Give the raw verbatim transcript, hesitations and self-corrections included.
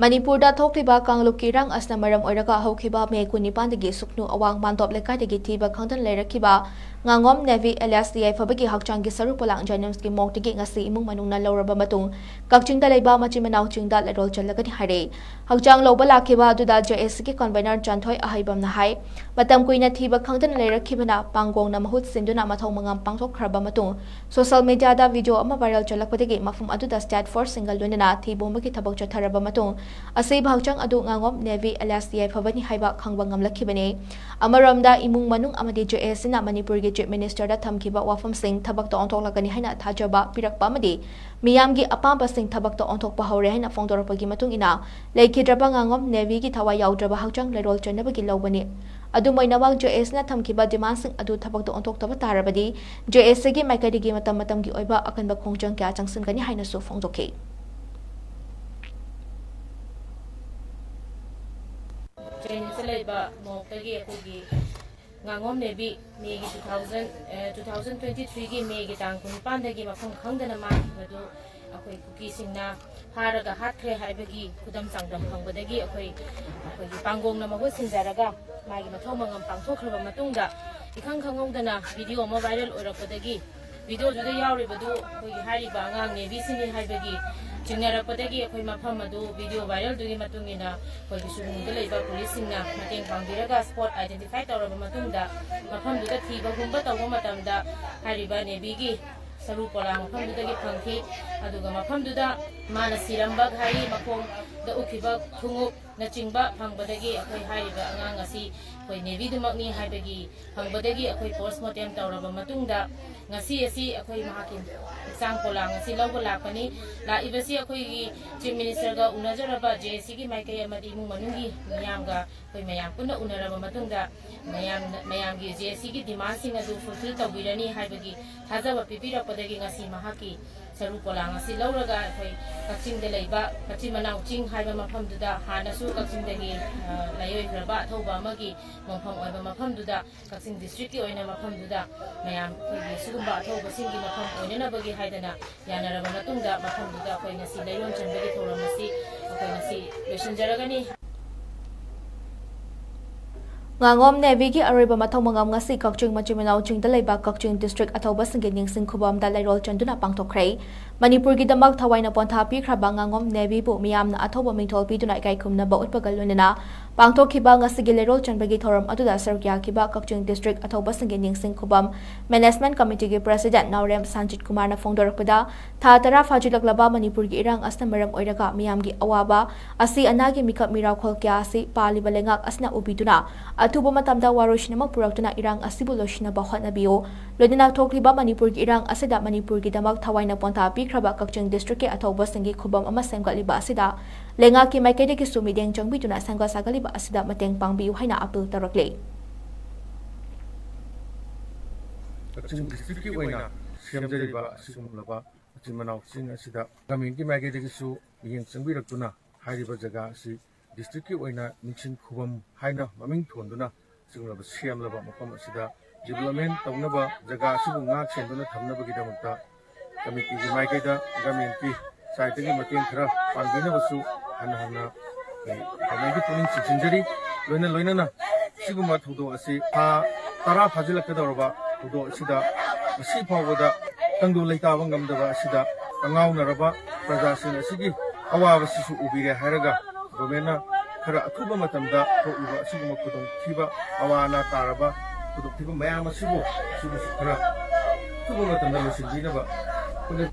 ꯃꯅꯤꯄꯨꯔꯗ ꯊꯣꯛꯂꯤꯕ ꯀꯥꯡꯂꯨꯞꯀꯤ ꯏꯔꯥꯡ ꯑꯁꯤꯅ ꯃꯔꯝ ꯑꯣꯏꯔꯒ ꯍꯧꯈꯤꯕ ꯃꯦ ꯀꯨꯟꯅꯤꯄꯥꯟꯗꯒꯤ ꯁꯨꯛꯅꯨ ꯑꯋꯥꯡ ꯃꯥꯟꯗꯣꯞ ꯂꯩꯀꯥꯏꯗꯒꯤ ꯊꯤꯕ ꯈꯪꯗꯅ ꯂꯩꯔꯛꯈꯤꯕ ꯉꯥꯉꯣꯝ ꯅꯦꯚꯤ ꯑꯦꯂꯤꯌꯥꯁ ꯌꯥꯏꯐꯕꯒꯤ ꯍꯛꯆꯥꯡꯒꯤ ꯁꯔꯨ ꯄꯣꯂꯥꯡ ꯖꯦꯅꯤꯝꯁꯀꯤ ꯃꯣꯔꯒꯇꯒꯤ ꯉꯁꯤ ꯏꯃꯨꯡ ꯃꯅꯨꯡꯅ ꯂꯧꯔꯕ ꯃꯇꯨꯡ ꯀꯛꯆꯤꯡꯗ ꯂꯩꯕ ꯃꯆꯤꯟ ꯃꯅꯥꯎ ꯆꯤꯡꯗ ꯂꯩꯔꯣꯜ ꯆꯜꯂꯒꯅꯤ ꯍꯥꯏꯔꯦ꯫ ꯍꯛꯆꯥꯡ ꯂꯧꯕ ꯂꯥꯛꯈꯤꯕ ꯑꯗꯨꯗ ꯖꯦ ꯑꯦ ꯁꯤꯒꯤ ꯀꯟꯚꯦꯅꯔ ꯆꯥꯟꯊꯣꯏ ꯑꯍꯩꯕꯝꯅ ꯍꯥꯏ, ꯃꯇꯝ ꯀꯨꯏꯅ ꯊꯤꯕ ꯈꯪꯗꯅ ꯂꯩꯔꯛꯈꯤꯕꯅ ꯄꯥꯡꯒꯣꯡꯅ ꯃꯍꯨꯠ ꯁꯤꯟꯗꯨꯅ ꯃꯊꯧ ꯃꯉꯝ ꯄꯥꯡꯊꯣꯛꯈ꯭ꯔꯕ ꯃꯇꯨꯡ ꯁꯣꯁꯤꯌꯦꯜ ꯃꯤꯗꯤꯌꯥꯗ ꯚꯤꯗꯤꯑꯣ ꯑꯃ ꯚꯥꯏꯔꯦꯜ ꯆꯠꯂꯛꯄꯗꯒꯤ ꯃꯐꯝ ꯑꯗꯨꯗ ꯁ꯭ꯇꯦꯠ ꯐꯣꯔꯁꯁꯤꯡꯒ ꯂꯣꯏꯅꯅ ꯊꯤꯕ ꯍꯨꯝꯕꯒꯤ ꯊꯕꯛ ꯆꯠꯊꯔꯕ ꯃꯇꯨꯡ ꯑꯁꯤꯕ ꯍꯛꯆꯥꯡ ꯑꯗꯨ ꯉꯥꯉꯣꯝ ꯅꯦꯚꯤ ꯑꯦꯂꯤꯌꯥꯁ ꯌꯥꯏꯐꯕꯅꯤ ꯍꯥꯏꯕ ꯈꯪꯕ ꯉꯝꯂꯛꯈꯤꯕꯅꯤ꯫ ꯑꯃꯔꯣꯝꯗ ꯏꯃꯨꯡ ꯃꯅꯨꯡ ꯑꯃꯗꯤ ꯖꯦ ꯑꯦ ꯁꯤꯅ ꯃꯅꯤꯄꯨꯔꯒꯤ ꯆꯤꯐ ꯃꯤꯅꯤꯁꯇꯔꯗ ꯊꯝꯈꯤꯕ ꯋꯥꯐꯝꯁꯤꯡ ꯊꯕꯛꯇ ꯑꯣꯟꯊꯣꯛꯂꯛꯀꯅꯤ ꯍꯥꯏꯅ ꯊꯥꯖꯕ ꯄꯤꯔꯛꯄ ꯑꯃꯗꯤ ꯃꯤꯌꯥꯝꯒꯤ ꯑꯄꯥꯝꯕꯁꯤꯡ ꯊꯕꯛꯇ ꯑꯣꯟꯊꯣꯛꯄ ꯍꯧꯔꯦ ꯍꯥꯏꯅ ꯐꯣꯡꯗꯣꯔꯛꯄꯒꯤ ꯃꯇꯨꯡ ꯏꯟꯅ ꯂꯩꯈꯤꯗ꯭ꯔꯕ ꯉꯥꯉꯣꯝ ꯅꯦꯚꯤꯒꯤ ꯊꯋꯥꯏ ꯌꯥꯎꯗ꯭ꯔꯕ ꯍꯛꯆꯥꯡ ꯂꯩꯔꯣꯜ ꯆꯟꯅꯕꯒꯤ ꯂꯧꯕꯅꯤ꯫ ꯑꯗꯨꯝ ꯑꯣꯏꯅꯃꯛ ꯖꯦ ꯑꯦ ꯁꯤꯅ ꯊꯝꯈꯤꯕ ꯗꯤꯃꯥꯟꯁꯤꯡ ꯑꯗꯨ ꯊꯕꯛꯇ ꯑꯣꯟꯊꯣꯛꯇꯕ ꯇꯥꯔꯕꯗꯤ ꯖꯦ ꯑꯦ ꯁꯤꯒꯤ ꯃꯥꯏꯀꯩꯗꯒꯤ ꯃꯇꯝ ꯃꯇꯝꯒꯤ ꯑꯣꯏꯕ ꯑꯀꯟꯕ ꯈꯣꯡꯖꯪ ꯀꯌꯥ ꯆꯪꯁꯤꯟꯒꯅꯤ ꯍꯥꯏꯅꯁꯨ ꯐꯣꯡꯗꯣꯛꯈꯤ꯫ ꯖꯦꯅꯤꯝꯁꯇ ꯂꯩꯕ ꯃꯣꯔꯒꯇꯒꯤ ꯑꯩꯈꯣꯏꯒꯤ ꯉꯥꯉꯣꯝ ꯅꯦꯚꯤ ꯃꯦꯒꯤ two thousand, ꯑꯦ, two thousand twenty three ꯒꯤ ꯃꯦꯒꯤ ꯇꯥꯡ ꯀꯨꯟꯅꯤꯄꯥꯟꯗꯒꯤ ꯃꯐꯝ ꯈꯪꯗꯅ ꯃꯥꯡꯈꯤꯕꯗꯨ ꯑꯩꯈꯣꯏ ꯀꯨꯀꯤꯁꯤꯡꯅ ꯐꯥꯔꯒ ꯍꯥꯠꯈ꯭ꯔꯦ ꯍꯥꯏꯕꯒꯤ ꯈꯨꯗꯝ ꯆꯥꯡꯗꯝ ꯐꯪꯕꯗꯒꯤ ꯑꯩꯈꯣꯏ, ꯑꯩꯈꯣꯏꯒꯤ ꯄꯥꯡꯒꯣꯡꯅ ꯃꯍꯨꯠ ꯁꯤꯟꯖꯔꯒ ꯃꯥꯒꯤ ꯃꯊꯧ ꯃꯉꯝ ꯄꯥꯡꯊꯣꯛꯈ꯭ꯔꯕ ꯃꯇꯨꯡꯗ ꯏꯈꯪ ꯈꯪꯍꯧꯗꯅ ꯚꯤꯗꯤꯑꯣ ꯑꯃ ꯚꯥꯏꯔꯦꯜ ꯑꯣꯏꯔꯛꯄꯗꯒꯤ ꯚꯤꯗꯤꯑꯣꯗꯨꯗ ꯌꯥꯎꯔꯤꯕꯗꯨ ꯑꯩꯈꯣꯏꯒꯤ ꯍꯥꯏꯔꯤꯕ ꯑꯉꯥꯡ ꯅꯦꯚꯤꯁꯤꯅꯤ ꯍꯥꯏꯕꯒꯤ ꯆꯤꯡꯅꯔꯛꯄꯗꯒꯤ ꯑꯩꯈꯣꯏ ꯃꯐꯝ ꯑꯗꯨ ꯚꯤꯗꯤꯑꯣ ꯚꯥꯏꯔꯦꯜꯗꯨꯒꯤ ꯃꯇꯨꯡ ꯏꯟꯅ ꯑꯩꯈꯣꯏꯒꯤ ꯁꯨꯒꯅꯨꯗ ꯂꯩꯕ ꯄꯨꯂꯤꯁꯁꯤꯡꯅ ꯃꯇꯦꯡ ꯄꯥꯡꯕꯤꯔꯒ ꯁ꯭ꯄꯣꯠ ꯑꯥꯏꯗꯦꯟꯇꯤꯐꯥꯏ ꯇꯧꯔꯕ ꯃꯇꯨꯡꯗ ꯃꯐꯝꯗꯨꯗ ꯊꯤꯕ ꯍꯨꯝꯕ ꯇꯧꯕ ꯃꯇꯝꯗ ꯍꯥꯏꯔꯤꯕ ꯅꯦꯚꯤꯒꯤ ꯁꯔꯨ ꯄꯣꯂꯥꯡ ꯃꯐꯝꯗꯨꯗꯒꯤ ꯐꯪꯈꯤ꯫ ꯑꯗꯨꯒ ꯃꯐꯝꯗꯨꯗ ꯃꯥꯅ ꯁꯤꯔꯝꯕ ꯘꯔꯤ, ꯃꯈꯣꯡꯗ ꯎꯞꯈꯤꯕ ꯈꯣꯡꯎꯞꯅꯆꯤꯡꯕ ꯐꯪꯕꯗꯒꯤ ꯑꯩꯈꯣꯏ ꯍꯥꯏꯔꯤꯕ ꯑꯉꯥꯡ ꯑꯁꯤ ꯑꯩꯈꯣꯏ ꯅꯦꯚꯤꯗꯨꯃꯛꯅꯤ ꯍꯥꯏꯕꯒꯤ ꯐꯪꯕꯗꯒꯤ ꯑꯩꯈꯣꯏ ꯄꯣꯁꯃꯣꯔꯇꯦꯝ ꯇꯧꯔꯕ ꯃꯇꯨꯡꯗ ꯉꯁꯤ ꯑꯁꯤ ꯑꯩꯈꯣꯏ ꯃꯍꯥꯛꯀꯤ ꯍꯛꯆꯥꯡ ꯄꯣꯂꯥꯡ ꯑꯁꯤ ꯂꯧꯕ ꯂꯥꯛꯄꯅꯤ꯫ ꯂꯥꯛꯏꯕꯁꯤ ꯑꯩꯈꯣꯏꯒꯤ ꯆꯤꯐ ꯃꯤꯅꯤꯁꯇꯔꯒ ꯎꯅꯖꯔꯕ ꯖꯦ ꯑꯦ ꯁꯤꯒꯤ ꯃꯥꯏꯀꯩ ꯑꯃꯗꯤ ꯏꯃꯨꯡ ꯃꯅꯨꯡꯒꯤ ꯃꯤꯌꯥꯝꯒ ꯑꯩꯈꯣꯏ ꯃꯌꯥꯝ ꯄꯨꯟꯅ ꯎꯅꯔꯕ ꯃꯇꯨꯡꯗ ꯃꯌꯥꯝ, ꯃꯌꯥꯝꯒꯤ ꯖꯦ ꯑꯦ ꯁꯤꯒꯤ ꯗꯤꯃꯥꯟꯁꯤꯡ ꯑꯗꯨ ꯐꯨꯜꯐꯤꯜ ꯇꯧꯕꯤꯔꯅꯤ ꯍꯥꯏꯕꯒꯤ ꯊꯥꯖꯕ ꯄꯤꯕꯤꯔꯛꯄꯗꯒꯤ ꯉꯁꯤ ꯃꯍꯥꯛꯀꯤ ꯁꯔꯨ ꯄꯣꯂꯥꯡ ꯑꯁꯤ ꯂꯧꯔꯒ ꯑꯩꯈꯣꯏ ꯀꯛꯆꯤꯡꯗ ꯂꯩꯕ ꯃꯆꯤꯟ ꯃꯅꯥꯎ ꯆꯤꯡ ꯍꯥꯏꯕ ꯃꯐꯝꯗꯨꯗ ꯍꯥꯟꯅꯁꯨ ꯀꯛꯆꯤꯡꯗꯒꯤ, ꯑ, ꯂꯥꯏꯑꯣꯏꯈ꯭ꯔꯕ ꯑꯊꯧꯕ ꯑꯃꯒꯤ ꯃꯣꯡꯐꯝ ꯑꯣꯏꯕ ꯃꯐꯝꯗꯨꯗ, ꯀꯛꯆꯤꯡ ꯗꯤꯁꯇ꯭ꯔꯤꯛꯀꯤ ꯑꯣꯏꯅ ꯃꯐꯝꯗꯨꯗ ꯃꯌꯥꯝ ꯑꯩꯈꯣꯏꯒꯤ ꯁꯤꯒꯨꯝꯕ ꯑꯊꯧꯕꯁꯤꯡꯒꯤ ꯃꯐꯝ ꯑꯣꯏꯅꯅꯕꯒꯤ ꯍꯥꯏꯗꯅ ꯌꯥꯅꯔꯕ ꯃꯇꯨꯡꯗ ꯃꯐꯝꯗꯨꯗ ꯑꯩꯈꯣꯏ ꯉꯁꯤ ꯂꯩꯔꯣꯟ ꯆꯟꯕꯒꯤ ꯊꯧꯔꯝ ꯑꯁꯤ ꯑꯩꯈꯣꯏ ꯉꯁꯤ ꯂꯣꯏꯁꯤꯟꯖꯔꯒꯅꯤ꯫ ꯉꯥꯉꯣꯝ ꯅꯦꯚꯤꯒꯤ ꯑꯔꯣꯏꯕ ꯃꯊꯧ ꯃꯉꯝ ꯉꯁꯤ ꯀꯛꯆꯤꯡ ꯃꯆꯤꯟ ꯃꯅꯥꯎ ꯆꯤꯡꯗ ꯂꯩꯕ ꯀꯛꯆꯤꯡ ꯗꯤꯁꯇ꯭ꯔꯤꯛ ꯑꯊꯧꯕꯁꯤꯡꯒꯤ ꯅꯤꯡꯁꯤꯡ ꯈꯨꯕꯝꯗ ꯂꯩꯔꯣꯜ ꯆꯟꯗꯨꯅ ꯄꯥꯡꯊꯣꯛꯈ꯭ꯔꯦ꯫ ꯃꯅꯤꯄꯨꯔꯒꯤꯗꯃꯛ ꯊꯋꯥꯏꯅ ꯄꯣꯟꯊꯥ ꯄꯤꯈ꯭ꯔꯕ ꯉꯥꯉꯣꯝ ꯅꯦꯚꯤꯕꯨ ꯃꯤꯌꯥꯝꯅ ꯑꯊꯧꯕ ꯃꯤꯡꯊꯣꯜ ꯄꯤꯗꯨꯅ ꯏꯀꯥꯏ ꯈꯨꯝꯅꯕ ꯎꯠꯄꯒ ꯂꯣꯏꯅꯅ ꯄꯥꯡꯊꯣꯛꯈꯤꯕ ꯉꯁꯤꯒꯤ ꯂꯩꯔꯣꯜ ꯆꯟꯕꯒꯤ ꯊꯧꯔꯝ ꯑꯗꯨꯗ ꯁꯔꯨꯛ ꯌꯥꯈꯤꯕ ꯀꯛꯆꯤꯡ ꯗꯤꯁꯇ꯭ꯔꯤꯛ ꯑꯊꯧꯕꯁꯤꯡꯒꯤ ꯅꯤꯡꯁꯤꯡ ꯈꯨꯕꯝ ꯃꯦꯅꯦꯖꯃꯦꯟꯠ ꯀꯃꯤꯇꯤꯒꯤ ꯄ꯭ꯔꯦꯁꯤꯗꯦꯟꯠ ꯅꯥꯎꯔꯦꯝ ꯁꯟꯖꯤꯠ ꯀꯨꯃꯥꯔꯅ ꯐꯣꯡꯗꯣꯔꯛꯄꯗ, ꯊꯥ ꯇꯔꯥ ꯐꯥꯖꯤꯜꯂꯛꯂꯕ ꯃꯅꯤꯄꯨꯔꯒꯤ ꯏꯔꯥꯡ ꯑꯁꯤꯅ ꯃꯔꯝ ꯑꯣꯏꯔꯒ ꯃꯤꯌꯥꯝꯒꯤ ꯑꯋꯥꯕ ꯑꯁꯤ ꯑꯅꯥꯒꯤ ꯃꯤꯀꯞ ꯃꯤꯔꯥꯎꯈꯣꯜ ꯀꯌꯥ ꯑꯁꯤ ꯄꯥꯜꯂꯤꯕ ꯂꯩꯉꯥꯛ ꯑꯁꯤꯅ ꯎꯕꯤꯗꯨꯅ ꯑꯊꯨꯕ ꯃꯇꯝꯗ ꯋꯥꯔꯣꯏꯁꯤꯟ ꯑꯃ ꯄꯨꯔꯛꯇꯨꯅ ꯏꯔꯥꯡ ꯑꯁꯤꯕꯨ ꯂꯣꯏꯁꯤꯟꯅꯕ ꯍꯣꯠꯅꯕꯤꯌꯨ꯫ ꯂꯣꯏꯅꯅ ꯊꯣꯛꯂꯤꯕ ꯃꯅꯤꯄꯨꯔꯒꯤ ꯏꯔꯥꯡ ꯑꯁꯤꯗ ꯃꯅꯤꯄꯨꯔꯒꯤꯗꯃꯛ ꯊꯋꯥꯏꯅ ꯄꯣꯟꯊꯥ ꯄꯤꯈ꯭ꯔꯕ ꯀꯛꯆꯤꯡ ꯗꯤꯁꯇ꯭ꯔꯤꯛꯀꯤ ꯑꯊꯧꯕꯁꯤꯡꯒꯤ ꯈꯨꯕꯝ ꯑꯃ ꯁꯦꯝꯒꯠꯂꯤꯕ ꯑꯁꯤꯗ ꯂꯩꯉꯥꯛꯀꯤ ꯃꯥꯏꯀꯩꯗꯒꯤꯁꯨ ꯃꯤꯠꯌꯦꯡ ꯆꯪꯕꯤꯗꯨꯅ ꯁꯦꯝꯒꯠ ꯁꯥꯒꯠꯂꯤꯕ ꯑꯁꯤꯗ ꯃꯇꯦꯡ ꯄꯥꯡꯕꯤꯌꯨ ꯍꯥꯏꯅ ꯑꯥꯄꯤꯜ ꯇꯧꯔꯛꯂꯤ꯫ ꯀꯛꯆꯤꯡ ꯗꯤꯁꯇ꯭ꯔꯤꯛꯀꯤ ꯑꯣꯏꯅ ꯁꯦꯝꯖꯔꯤꯕ ꯑꯁꯤꯒꯨꯝꯂꯕ ꯃꯆꯤꯟ ꯃꯅꯥꯎꯁꯤꯡ ꯑꯁꯤꯗ ꯒꯃꯦꯟꯒꯤ ꯃꯥꯏꯀꯩꯗꯒꯤꯁꯨ ꯃꯤꯠꯌꯦꯡ ꯆꯪꯕꯤꯔꯛꯇꯨꯅ ꯍꯥꯏꯔꯤꯕ ꯖꯒꯥ ꯑꯁꯤ ꯗꯤꯁꯇ꯭ꯔꯤꯛꯀꯤ ꯑꯣꯏꯅ ꯅꯤꯡꯁꯤꯡ ꯈꯨꯕꯝ ꯍꯥꯏꯅ ꯃꯃꯤꯡ ꯊꯣꯟꯗꯨꯅ ꯑꯁꯤꯒꯨꯝꯂꯕ ꯁꯦꯝꯂꯕ ꯃꯐꯝ ꯑꯁꯤꯗ ꯗꯤꯕꯂꯞꯃꯦꯟ ꯇꯧꯅꯕ, ꯖꯒꯥ ꯑꯁꯤꯕꯨ ꯉꯥꯛ ꯁꯦꯟꯗꯨꯅ ꯊꯝꯅꯕꯒꯤꯗꯃꯛꯇ ꯀꯃꯤꯇꯤꯒꯤ ꯃꯥꯏꯀꯩꯗ ꯒꯃꯦꯟꯀꯤ ꯁꯥꯏꯠꯇꯒꯤ ꯃꯇꯦꯡ ꯈꯔ ꯄꯥꯡꯕꯤꯅꯕꯁꯨ ꯍꯟꯅ ꯍꯟꯅ ꯑꯩꯈꯣꯏ ꯒꯃꯦꯟꯒꯤ ꯄꯨꯛꯅꯤꯡ ꯆꯤꯡꯁꯤꯟꯖꯔꯤ꯫ ꯂꯣꯏꯅ ꯂꯣꯏꯅꯅ ꯁꯤꯒꯨꯝꯕ ꯊꯧꯗꯣꯛ ꯑꯁꯤ ꯊꯥ ꯇꯔꯥ ꯐꯥꯖꯤꯜꯂꯛꯀꯗꯧꯔꯕ ꯊꯧꯗꯣꯛ ꯑꯁꯤꯗ ꯉꯁꯤ ꯐꯥꯎꯕꯗ ꯇꯪꯗꯨ ꯂꯩꯇꯥꯕ ꯉꯝꯗꯕ ꯑꯁꯤꯗ ꯑꯉꯥꯎꯅꯔꯕ ꯄ꯭ꯔꯖꯥꯁꯤꯡ ꯑꯁꯤꯒꯤ ꯑꯋꯥꯕꯁꯤꯁꯨ ꯎꯕꯤꯔꯦ ꯍꯥꯏꯔꯒ ꯒꯣꯔꯃꯦꯟꯅ ꯈꯔ ꯑꯊꯨꯕ ꯃꯇꯝꯗ ꯊꯣꯛꯂꯤꯕ ꯑꯁꯤꯒꯨꯝꯕ ꯈꯨꯗꯣꯡꯊꯤꯕ, ꯑꯋꯥ ꯑꯅꯥ ꯇꯥꯔꯕ ꯈꯨꯗꯣꯡꯊꯤꯕ ꯃꯌꯥꯝ ꯑꯁꯤꯕꯨ, ꯑꯁꯤꯕꯨꯁꯨ ꯈꯔ ꯑꯊꯨꯕ ꯃꯇꯝꯗ ꯂꯣꯏꯁꯤꯟꯕꯤꯅꯕ ꯍꯣꯠꯅ-